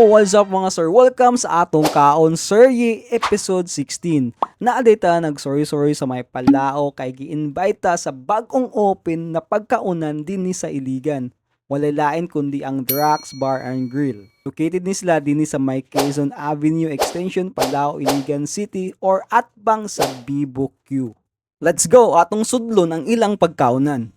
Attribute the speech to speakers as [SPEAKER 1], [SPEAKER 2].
[SPEAKER 1] What's up, mga sir? Welcome sa atong Kaon Serye episode 16. Naadita nagsorry-sorry sa may Palao kay gi-invite ta sa bagong open na pagkaunan dinhi sa Iligan. Walay lain kundi ang Drax Bar and Grill. Located ni sila dinhi sa may Quezon Avenue Extension, Palao, Iligan City or atbang sa Bibo Q. Let's go! Atong sudlon ang ilang pagkaunan.